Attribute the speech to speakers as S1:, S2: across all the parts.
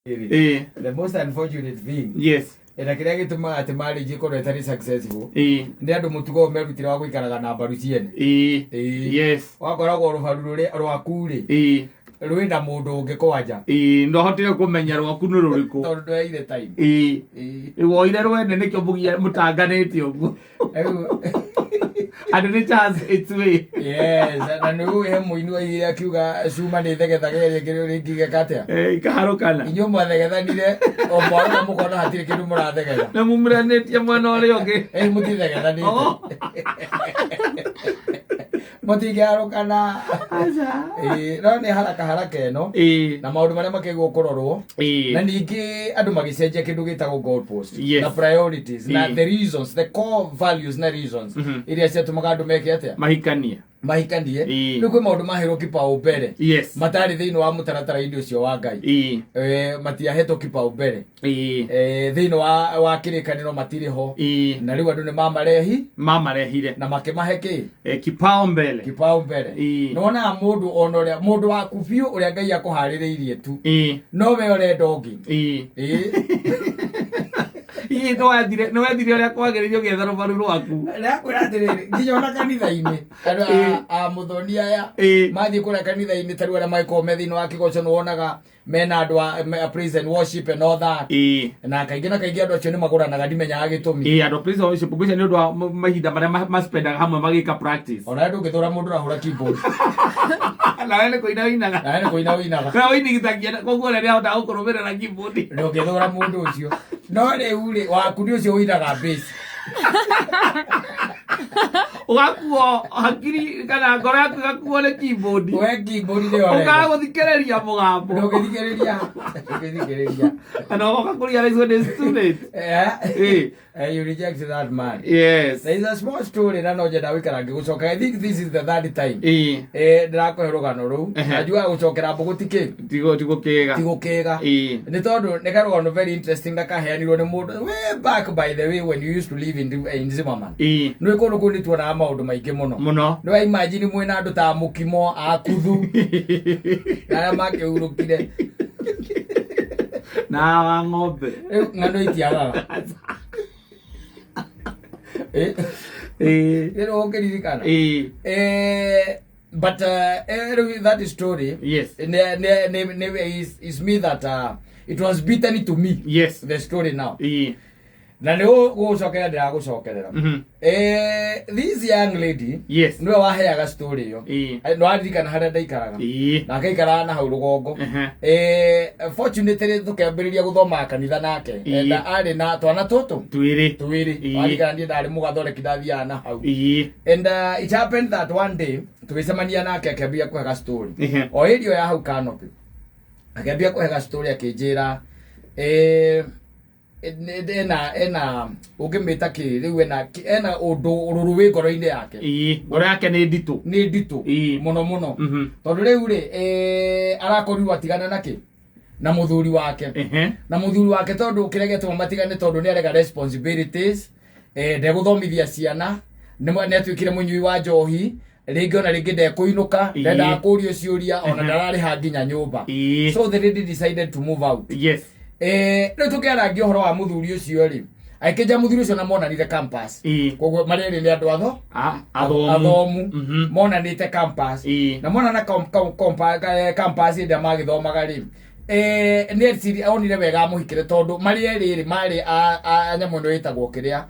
S1: The most unfortunate thing na kĩrĩa gĩtũmaga atĩ marriage ĩkorwo ĩtarĩ successful nĩ andũ mũtugo ũyũ merutire wa gũikaraga na mbaru ciene. Wakoragwo rũbaru rũrĩa rwaku rĩ rwĩna mũndũ ũngĩ kwanja.
S2: Ndwahotire kũmenya rwaku nĩ rũrĩkũ.
S1: Tondũ ndweire time.
S2: Rĩu woire rwene nĩkĩo mũtanganĩte ũguo.
S1: Rĩu
S2: And nĩ chance its way.
S1: Yes, na nĩ ũĩ he mũini waigire akiuga cuma nĩ thegethaga ĩrĩa ĩngĩ rĩngĩ atĩa.
S2: Ikaharũkana.
S1: Inyuĩ mwathegethanire o mwarora mũkona hatirĩ kĩndũ mũrathegetha.
S2: Na mumĩranĩtie mwena ũrĩa ũngĩ.
S1: Mũtithegethanĩte.
S2: Oh.
S1: Mũtingĩharũkana.
S2: Aca.
S1: No nĩ haraka haraka ĩno na maũndũ marĩa makĩgwo kũrorwo na ningĩ andũ magĩcenjia kĩndũ gĩtagwo goal post na priorities na the reasons, the core values na reasons iria ciatũmaga andũ meke atĩa?
S2: Mahikanie.
S1: Mahikanie. Rĩu kwĩ maũndũ maheirwo kipaumbele matarĩ thĩinĩ wa mũtaratara-inĩ ũcio wa Ngai. Matiahetwo kipaumbele thĩinĩ wa kĩrĩkanĩro matirĩ ho. Na rĩu andũ nĩ mamarehi
S2: Mamarehire.
S1: Na makĩmahe kĩ?
S2: Kipao mbele.
S1: Kipaumbele. Nĩwonaga mũndũ ona ũrĩa mũndũ waku biũ ũrĩa Ngai akũharĩrĩirie tu no we ũrenda ũngĩ.
S2: Ĩĩ, nĩwethire ũrĩa kwagĩrĩire ũgĩetha rũbaru rwaku.
S1: Ndakwĩra atĩrĩrĩ, nginya ona kanitha-inĩ andũ a mũthoni aya mathiĩ kũrĩa kanitha-inĩ, ta rĩu arĩa magĩkorwo me thĩinĩ wa kĩgoco, nĩ wonaga mena andũ a praise and worship and all that. Na kaingĩ na kaingĩ andũ acio nĩ magũranaga, ndimenyaga gĩtũmi.
S2: Ĩĩ, andũ praise and worship ngwĩciria nĩ ũndũ wa mahinda marĩa maspendaga hamwe magĩka practice.
S1: Ona we ndũngĩthũra mũndũ ũrahũra keyboard.
S2: Nawe nĩ kũina ũinaga.
S1: Nawe nĩ kũina ũinaga.
S2: We ũinigithagia, koguo ũrĩa nĩahotaga gũkũrũmĩrĩra keyboard.
S1: Ndũngĩthũra mũndũ ũcio, no rĩu rĩ, waku nĩ ũcio ũinaga bass.
S2: Ũgakuo hakiri kana ngoro yaku ĩgakuo nĩ keyboard.
S1: We keyboard nĩyo ũrenda.
S2: Ũkaga gũthikĩrĩria mũgambo.
S1: Ndũngĩthikĩrĩria, ndũngĩthikĩrĩria.
S2: Kana ũgoka kũrealize when it's too late.
S1: You reject that man. There is a small story na no nyenda gũikara ngĩgũcokera. I think this is the third time ndĩrakũhe rũgano rũu. Najua gũcokera mbũgũ ti kĩ?
S2: Tigo kĩga.
S1: Ti gũkĩga. Nĩ tondũ nĩ karũgano very interesting na kaheanirwo nĩ mũndũ way back, by the way, when you used to live in Zimmerman. Nĩ kũndũ kũu nĩ tuonaga maũndũ maingĩ mũno.
S2: Mũno.
S1: Nĩ wa imagine mwĩna andũ ta mũkimo akuthu na arĩa makĩhurũkire.
S2: Na wa ng'ombe.
S1: Rĩu ng'ano itiagaga. Rĩrĩ ũkĩririkana. But rĩu that story is me that it was beaten to me, the story now. Na nĩ gũgũcokerera ndĩragũcokerera. This young lady nĩwe waheaga story ĩyo. Nĩ waririkana harĩa ndaikaraga? Na akaikaraga na hau rũgongo. Fortunately tũkĩambĩrĩria gũthomaga kanitha nake. Na arĩ na twana tũtũ
S2: Twĩrĩ.
S1: twĩrĩ. Waririkana niĩ ndarĩ mũgathoreki, ndathiaga na hau. And it happened that one day tũgĩcemania nake akĩambia kũhega story. O ĩrio ya hau canopy akĩambia kũhega story, akĩnjĩra ena ũngĩmĩta kĩ rĩu, ena ũndũ ũrũrũ wĩ ngoro-inĩ yake.
S2: Ngoro yake nĩ nditũ.
S1: Nĩ nditũ mũno mũno. Tondũ rĩu rĩ, arakorirwo atigana na kĩ na mũthuri wake. Na mũthuri wake, tondũ kĩrĩa gĩatũma matigane, tondũ nĩ arega responsibilities, ndegũthomithia ciana, nĩ atuĩkire mũnyui wa njohi rĩngĩ, ona rĩngĩ ndekũinũka, ndendaga kũrio ciũria, ona ndararĩha nginya nyũmba. So the lady decided to move out. Rĩu tũkĩarangia ũhoro wa mũthuri ũcio rĩ, akĩnja mũthuri ũcio na monanire campus. Koguo marĩ erĩ nĩ andũ atho
S2: Athomu.
S1: Athomu. Monanĩte campus. Na monana campus hĩndĩ ĩrĩa magĩthomaga rĩ, nĩ eciria onire wega amũhikĩre tondũ marĩ erĩ rĩ marĩ a nyamũ ĩno ĩtagwo kĩrĩa,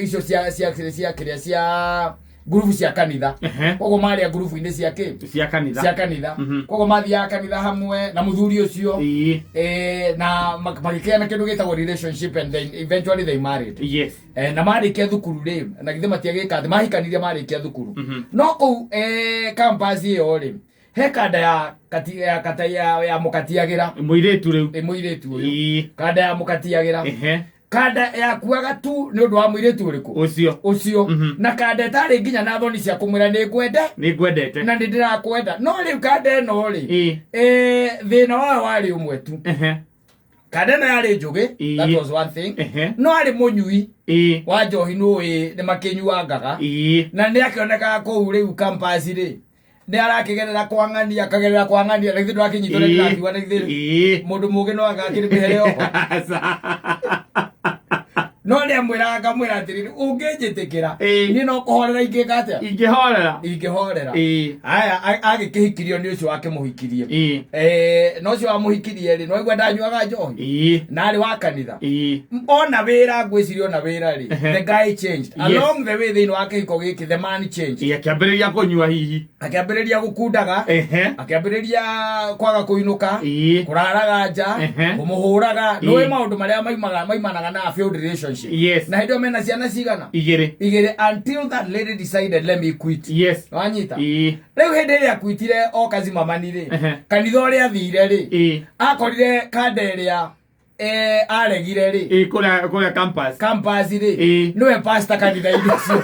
S1: icio cia kĩrĩa cia ngurubu cia kanitha. Koguo marĩ a ngurubu-inĩ cia kĩ?
S2: Cia kanitha.
S1: Cia kanitha. Koguo mathiaga kanitha hamwe na mũthuri ũcio. Na magĩkĩgĩa na kĩndũ gĩtagwo relationship and then eventually they married. Na marĩkia thukuru rĩ, na githĩ matiagĩka atĩ mahikanirie marĩkia thukuru. No kũu campus ĩyo rĩ, he kanda ya kati, ya kata ya mũkatiagĩra.
S2: Mũirĩtu rĩu.
S1: Ĩ, mũirĩtu ũyũ. Kanda ya mũkatiagĩra. Kanda yakuaga tu nĩ ũndũ wa mũirĩtu ũrĩkũ?
S2: Ũcio.
S1: Ũcio. Na kanda ĩtarĩ nginya na thoni cia kũmwĩra nĩ ngwende.
S2: Nĩ ngwendete.
S1: Na nĩ ndĩrakwenda, no rĩu kanda ĩno rĩ, thĩna wayo warĩ ũmwe tu. Kanda ĩno yarĩ njũgĩ. That was one thing. No arĩ mũnyui wa njohi, nũĩ nĩ makĩnyuangaga. Na nĩ akĩonekaga kũu rĩu campus rĩ, Nĩ arakĩgerera kwang'ania, akagerera kwang'ania, na githĩ ndũrakĩnyitwo nĩ ndĩrakiuga na githĩ mũndũ mũũgĩ no agakĩrĩ mĩhere oho. No nĩ amwĩraga akamwĩra atĩrĩrĩ, ũngĩnjĩtĩkĩra, niĩ no kũhorera ingĩka atĩa?
S2: Ingĩhorera.
S1: Ingĩhorera. Aya, agĩkĩhikirio nĩ ũcio wakĩmũhikirie. Na ũcio wamũhikirie rĩ, nĩwaigua ndanyuaga njohi? Na arĩ wa kanitha. Ona wĩra, ngwĩciria ona wĩra rĩ, the guy changed. Along the way thĩinĩ wa kĩhiko gĩkĩ, the man changed.
S2: Akĩambĩrĩria kũnyua hihi.
S1: Akĩambĩrĩria gũkundaga, akĩambĩrĩria kwaga kũinũka, kũraraga nja, kũmũhũraga. Nĩũĩ maũndũ marĩa maimaga maimanaga na a failed relationship. Na hĩndĩ ĩyo mena ciana cigana?
S2: Igĩrĩ.
S1: Igĩrĩ, until that lady decided, let me quit. Wanyita? Rĩu hĩndĩ ĩrĩa akwitire o kazimamani rĩ, kanitha ũrĩa athire rĩ, akorire kanda ĩrĩa aregire rĩ,
S2: Kũrĩa campus.
S1: Campus rĩ, nĩwe pastor kanitha-inĩ ũcio.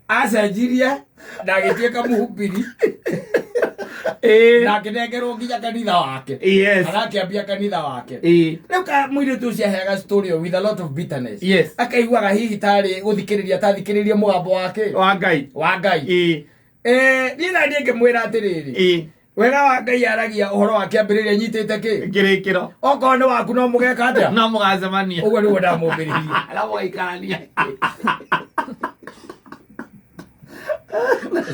S1: Acenjirie na agĩtuĩka mũhubiri na akĩnengerwo nginya kanitha wake. Arakĩambia kanitha wake. Rĩu ka mũirĩtu ũcio aheaga story with a lot of bitterness. Akaiguaga hihi tarĩ gũthikĩrĩria tathikĩrĩrie mũgambo wake
S2: wa Ngai.
S1: Wa Ngai. Niĩ na niĩ ngĩmwĩra atĩrĩrĩ, wega wa Ngai aragia ũhoro wa kĩambĩrĩria nyitĩte kĩ
S2: Kĩrĩkĩro.
S1: Okorwo nĩ waku no mũgeka atĩa?
S2: No mũgacemania.
S1: Ũguo nĩguo ndamũmbĩrĩirie.
S2: No mũgaikarania.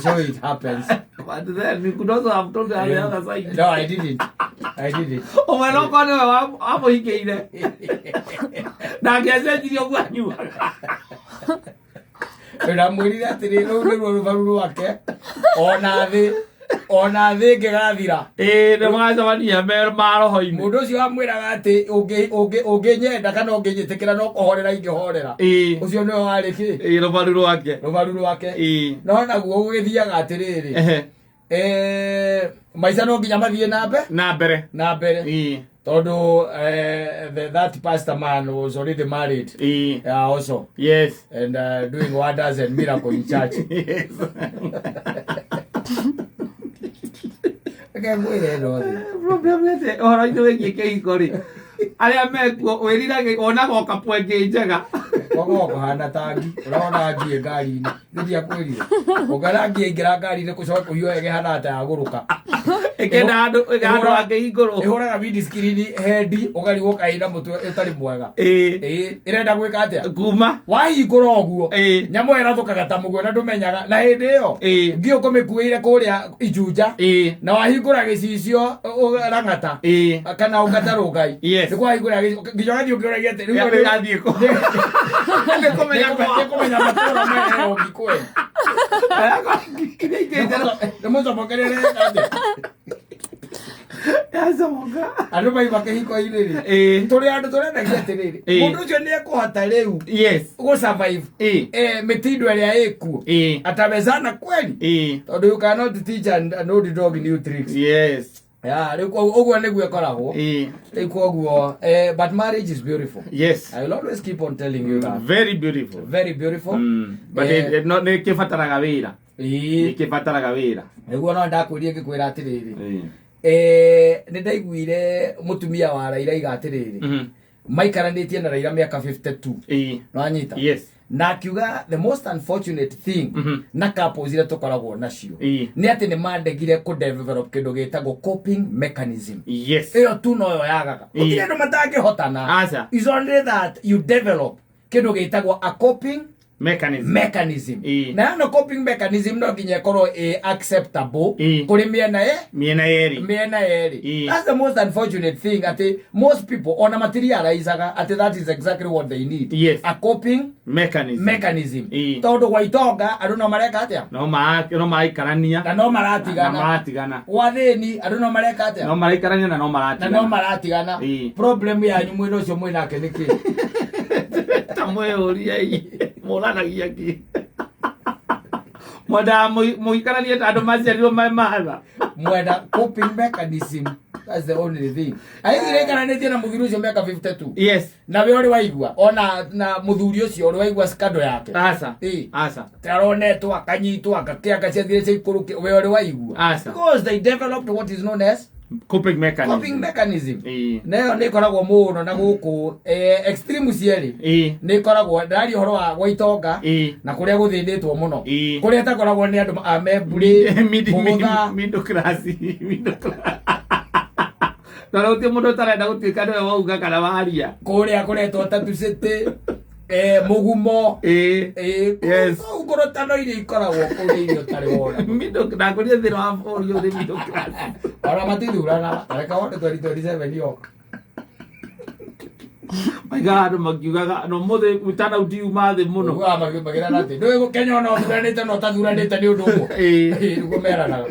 S1: So it happens.
S2: But then you could also have told her the other side.
S1: No, I didn't. I didn't.
S2: Ũmwe no korwo nĩwe wamũhikĩire ndangĩacenjirie ũguo anyuaga.
S1: Ndamwĩrire atĩrĩ, rũu nĩruo rũbaru rwake, ona thĩ, ona thĩ ĩngĩgathira.
S2: Ĩĩ, nĩ mũgacemania me maroho-inĩ.
S1: Mũndũ ũcio wamwĩraga atĩ ũngĩnyenda kana ũngĩnjĩtĩkĩra no kũhorera ingĩhorera, ũcio nĩwe warĩ kĩ?
S2: Ĩĩ, rũbaru rwake.
S1: Rũbaru rwake. No naguo gũgĩthiaga atĩrĩrĩ, maica no nginya mathiĩ na mbere.
S2: Na mbere.
S1: Na mbere. Tondũ that pastor man was already married also and doing wonders and miracle in church. Reke ngwĩre ĩno thĩ.
S2: Problem nĩ atĩ ũhoro-inĩ wĩgiĩ kĩhiko rĩ, arĩa mekuo wĩriragĩ wonaga o kapwengĩ njega.
S1: Koguo kũhana ta ngi, ũrona ngi ĩ ngari-inĩ. Nĩndiakwĩrire ũngara ngi yaingĩra ngari-inĩ kũcoka kũhiũha ĩgĩhana ta yagũrũka.
S2: Ĩkĩenda handũ handũ hangĩhingũrwo.
S1: Ĩhũraga windscreen hendi ũkarigwo kaĩ na mũtwe ũtarĩ mwega. Ĩĩ, ĩrenda gwĩka atĩa?
S2: Kuma.
S1: Wahingũra ũguo, nyamũ ĩyo ĩrathũkaga ta mũguo na ndũmenyaga na hĩndĩ ĩyo ngi ũkũmĩkuĩire kũrĩa Ijunja na wahingũra gĩcicio rang'ata kana ũngata rũngai. Nĩ kwahingũra nginya ũgathiĩ ũkĩũragia atĩ rĩu
S2: Rĩu ĩrathiĩ kũ? Nĩ kũmenya kwa.
S1: Nĩ kũmenya matũũra maya ngi kweli. Nĩ mũcomokerere atĩa?
S2: Yacomoka.
S1: Andũ maima kĩhiko-inĩ rĩ, tũrĩ andũ tũrendagia atĩrĩrĩ, mũndũ ũcio nĩ ekũhota rĩu gũ survive mĩtindo ĩrĩa ĩkuo? Atawezana kweli? Tondũ you cannot teach an old dog new tricks. Yeah, rĩu ũguo nĩguo ĩkoragwo. Rĩu koguo but marriage is beautiful. I will always keep on telling you that.
S2: Very beautiful.
S1: Very beautiful.
S2: But no nĩ kĩbataraga wĩra. Nĩ kĩbataraga wĩra.
S1: Nĩguo no ndakwĩrie ngĩkwĩra atĩrĩrĩ, nĩ ndaiguire mũtumia wa Raila iga atĩrĩrĩ, maikaranĩtie na Raila mĩaka 52. Nĩwanyita?
S2: Yes.
S1: Na akiuga the most unfortunate thing na couples iria tũkoragwo nacio nĩ atĩ nĩ mandegire kũ develop kĩndũ gĩtagwo coping mechanism. Ĩyo tu noyo yagaga. Gũtirĩ andũ matangĩhotana.
S2: Aca.
S1: Is only that you develop kĩndũ gĩtagwo a coping
S2: mechanism.
S1: Mechanism. Na yano coping mechanism no nginya ĩkorwo ĩ acceptable kũrĩ mĩena ĩ
S2: mĩena yerĩ.
S1: Mĩena yerĩ. That's the most unfortunate thing, atĩ most people ona matirealizaga atĩ that is exactly what they need, a coping
S2: mechanism.
S1: Mechanism. Tondũ gwa itonga andũ no mareka atĩa?
S2: No maraikarania.
S1: Na no
S2: na
S1: maratigana.
S2: Maratigana.
S1: Gwa thĩni andũ no mareka atĩa?
S2: No maraikarania na no
S1: na
S2: maratigana.
S1: No maratigana. Problem yanyu mwĩna ũcio mwĩnake nĩ kĩ?
S2: Ta mwĩyũrie mũranagia kĩ, mwendaga mũikaranie ta andũ maciarirwo me matha.
S1: Mwenda coping mechanism, that's the only thing. Aithire ikaranĩtie na mũthuri ũcio mĩaka 52. Na we ũrĩ waigua ona na mũthuri ũcio ũrĩ waigua scandal yake?
S2: Aca. Aca.
S1: Aronetwo akanyitwo akakĩanga ciathire cia ikũrũki, we ũrĩ waigua?
S2: Aca.
S1: Because they developed what is known as
S2: Coping mechanism.
S1: Coping mechanism.
S2: Ĩĩ.
S1: Na ĩyo nĩ ĩkoragwo mũno na gũkũ extreme cierĩ.
S2: Ĩĩ.
S1: Nĩ ĩkoragwo ndaria ũhoro wa gwa itonga
S2: Ĩĩ.
S1: na kũrĩa gũthĩnĩtwo mũno.
S2: Ĩĩ.
S1: Kũrĩa ĩtakoragwo nĩ andũ a memburi mũgũtha.
S2: Middle class, middle class. Na rĩu ti mũndũ ũtarenda gũtuĩka nĩwe wauga kana waria.
S1: Kũrĩa kũretwo Tatu City, mũgumo.
S2: Ĩĩ. Yes.
S1: Kũu ngũrũtano iria ikoragwo kũu nĩ iria ũtarĩ wona.
S2: Middle ndakũria thĩinĩ wa bũrũri ũyũ nĩ middle class.
S1: Ona matithuranaga, ta reke wone 2027 yoka.
S2: Maigaga andũ makiugaga no mũthĩ turnout yuma thĩ mũno.
S1: Ũiguaga makĩrana atĩ ndũĩ Kenya ona ũthuranĩte na ũtathuranĩte nĩ ũndũ ũmwe.
S2: Ĩĩ.
S1: Ĩĩ, nĩguo meranaga.